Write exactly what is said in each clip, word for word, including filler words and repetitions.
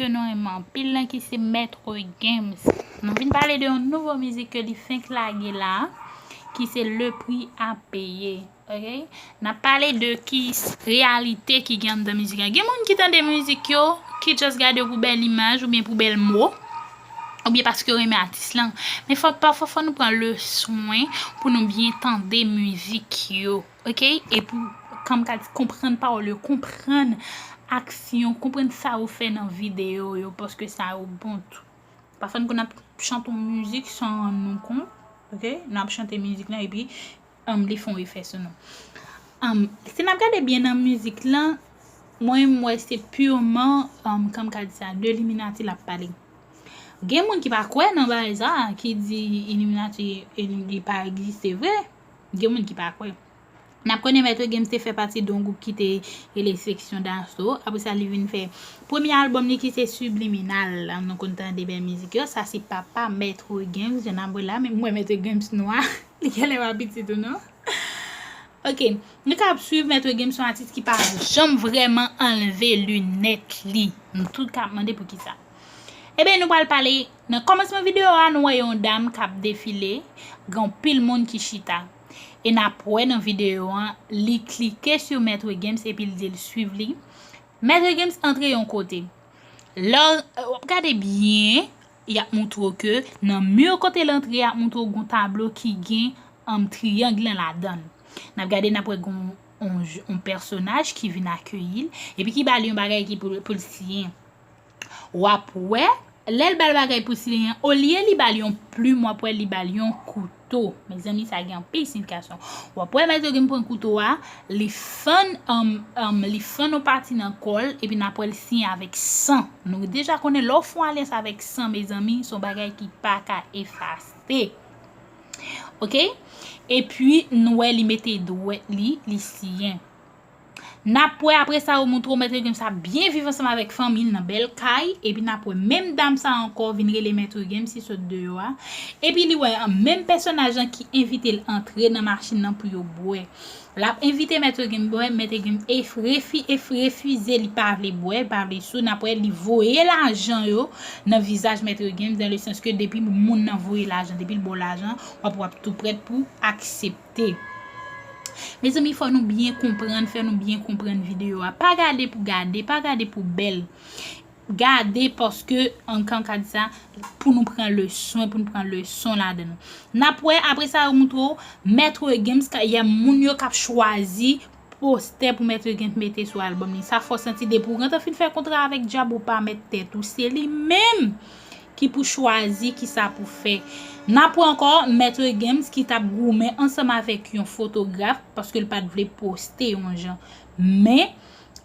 ke nou renmen anpil lan ki se Maître Games. Nou vin pale de yon nouvo mizik ke li fenk lage la, ki se Le Prix à Payer. Ok? N ap pale de ki s- reyalite ki gen anndan mizik la. Gen moun ki tande mizik yo, ki just gade yo pou bèl imaj oubyen pou bèl mo, oubyen paske yo renmen atis lan. Men fò, pafwa fò nou pran le swen pou nou byen tande mizik yo. Ok? E pou, kòm ka di, konprann pawòl yo, konprann aksyon, konprann sa yo fè nan videyo yo, paske sa yo bon tou. Pafwa n konn ap chante yon mizik san rann nou kont, ok? N ap chante mizik lan epi um, li fè yon efè sou nou. Um, si n ap gade byen nan mizik lan, mwen m wè se piman, um, kòm ka di sa, de Illuminati l ap pale. Gen moun ki pa kwè nan bagay sa, ki di Illuminati li pa egziste vre. Gen moun ki pa kwè. N ap konnen Maître Games te fè pati de yon gwoup ki te rele Section d'Assaut. Apre sa, li vin fè premye albòm li ki se Subliminal. Nou konn tande bèl mizik yo. Sa se papa Maître Games, jan n ap wè la. Men mwen Maître Games nwa. Li genlè pa piti tou non. Ok, nou ka ap swiv Maître Games, se yon atis ki pa janm vrèman anlve linèt li. Nou tout ka ap mande poukisa. Ebyen, nou pral pale, nan kòmansman videyo a, nou wè yon dam k ap defile, gen anpil moun ki chita. E n ap wè nan videyo an, li klike sou Maître Games epi l di l swiv li. Maître Games antre yon kote. Lè w ap gade byen, y ap montre w ke nan mi kote l antre, y ap montre w gon tablo ki gen, um, triyang lan ladan l. N ap gade, n ap wè gon on, on pèsonaj ki vin akeyi l, epi ki ba l yon bagay ki pou, pou l siyen. W ap wè, lè l ba l bagay pou siyen an, olye li ba l yon plim, w ap wè li ba l yon kouto. Mezanmi, sa gen anpil siyifikasyon. W ap wè Maître Games pran kouto a, li fann, um, um, li fann yon pati nan kò l, epi n ap wè l siyen avèk san. Nou deja konnen lè w fè yon alyans avèk san, mezanmi, se yon bagay ki pa ka efase. Ok? Epi, nou wè li mete dwèt li, li siyen. N ap wè apre sa, yo montre w Maître Games ap byen viv ansanm avèk fanmi l nan bèl kay, epi n ap wè menm dam sa ankò vin rele Maître Games, li sot deyò a. Epi li wè menm pèsonaj lan ki envite l antre nan machin nan pou yo bwè. L ap envite Maître Games bwè, Maître Games e refi-, e refize, li pa vle bwè, li pa vle sou. N ap wè li voye lajan yo nan vizaj Maître Games, dans le sens que depi moun nan voye lajan, depi l ba w lajan, w ap, w ap tou prèt pou aksepte. Mezanmi, fò nou byen konprann, fò nou byen konprann videyo a. Pa gade pou gade, pa gade pou bèl. Gade paske, an, kòm ka di sa, pou nou pran leson, pou nou pran leson ladan l. N ap wè, apre sa, yo montre w Maître Games, ka, y a moun yo k ap chwazi postè pou Maître Games mete sou albòm li. Sa fò w santi depi w gentan fin fè kontra avèk dyab, ou pa mèt tèt ou. Se li menm ki pou chwazi kisa pou fè. N ap wè ankò Maître Games ki t ap goumen ansanm avèk yon fotograf paske l pa t vle poste yon jan. Men,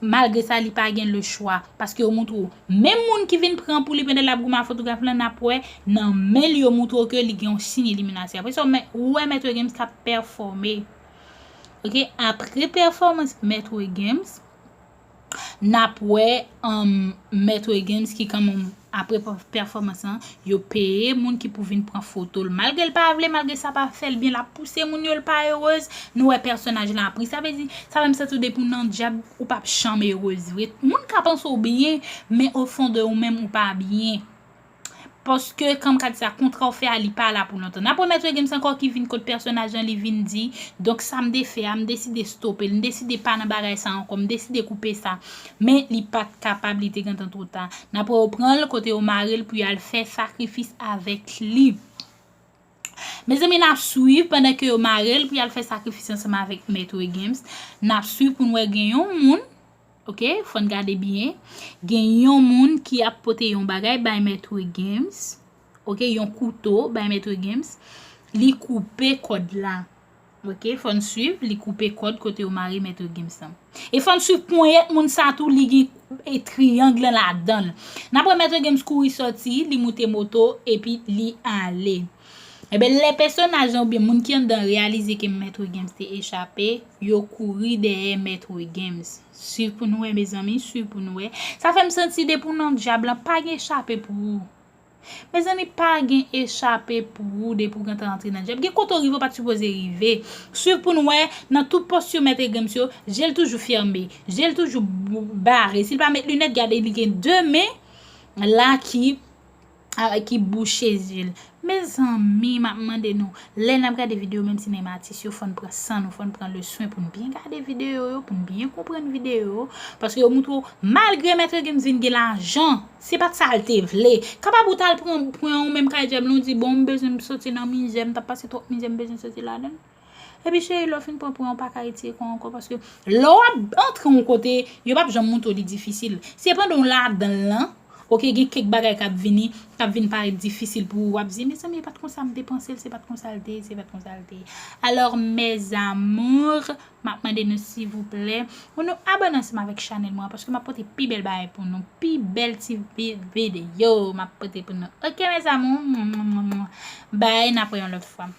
malgre sa, li pa gen lechwa. Paske yo montre w, menm moun ki vin pran pou li pandan l ap goumen ak fotograf lan, n ap wè nan men l yo montre w ke li gen yon siy Illuminati. Apre sa, w mè-, ou wè Maître Games k ap pèfòme. Ok, apre pèfòmans Maître Games, n ap wè, um, Maître Games ki kanmenm, apre pè-, pèfòmans lan, yo peye moun ki pou vin pran foto l. Malgre l pa vle, malgre sa pa fè l byen, l ap pouse moun yo, l pa erez. Nou wè pèsonaj lan ap ri. Sa vle di, sa fè m santi w depi w nan dyab, ou p ap janm erez vre. Moun ka panse w byen, men o fon de ou menm, ou pa byen. Paske, kòm ka di sa, kontra w fè a, li pa la pou lontan. N ap wè Maître Games ankò ki vin kot pèsonaj lan, li vin di, donk sa m te fè a, m deside stope l, m deside pa nan bagay sa ankò, m deside koupe sa. Men li pa t kapab, li te gentan twò ta. N ap wè yo pran l kote yo mare l pou y al fè sakrifis avèk li. Mezanmi, n ap swiv pandan ke yo mare l pou y al fè sakrifis ansanm avèk Maître Games. N ap swiv pou n wè gen yon moun Ok, fò n gade byen. Gen yon moun ki ap pote yon bagay bay Maître Games. Ok, yon kouto bay Maître Games. Li koupe kòd la. Ok, fò n swiv, li koupe kòd kote yo mare Maître Games lan. E fò n swiv ponyèt moun sa tou, li gen, e, triyang lan ladan l. N ap wè Maître Games kouri sòti, li moute moto, epi li ale. Enben, lè pèsonaj lan oubyen moun ki anndan reyalize ke Maître Games te echape, yo kouri dèyè Maître Games. Swiv pou nou wè, mezanmi, swiv pou nou wè. Sa fè m santi depi w nan dyab lan, pa gen echape pou ou. Mezanmi, pa gen echape pou ou depi w gentan antre nan dyab. Gen kote w rive, w pa t sipoze rive. Swiv pou nou wè, nan tout pòs yo Maître Games yo, je l toujou fèmen, je l toujou bare. Si l pa met linèt, gade, li gen de men. la ki a- ki bouche zye l. Mezanmi, m ap mande nou, lè n ap gade videyo, menm si n renmen atis yo, fò n pran san nou, fò n pran le swen pou n byen gade videyo yo, pou n byen konprann videyo yo. Paske yo moutre w, malgre Maître Gims vin gen lajan, se pa t sa l te vle. Kapab ou t al pran pwen ou menm kay djab la, ou di, bon, m bezwen m soti nan mizè, m t ap pase twòp mizè, m bezwen soti ladan l. Epi cheri, lè w fin pran pwen, ou pa ka retire kò w ankò, paske lè w ap antre yon kote, yo p ap janm moutre w li difisil. Se pandan w ladan l lan, oke, gen kèk bagay k ap vini, k ap vin parèt difisil pou ou, w ap di, mezanmi, e pa t konsa m te panse l, se pa t konsa l te ye, se pa t konsa l te ye. Alò, mes amours, m ap mande nou, silvouplè, pou nou abòne ansanm avèk chanèl mwen, paske m ap pote pi bèl bagay pou nou, pi bèl ti vi- videyo m ap pote pou nou. Oke, mes amours, bay, n ap wè yon lòt fwa.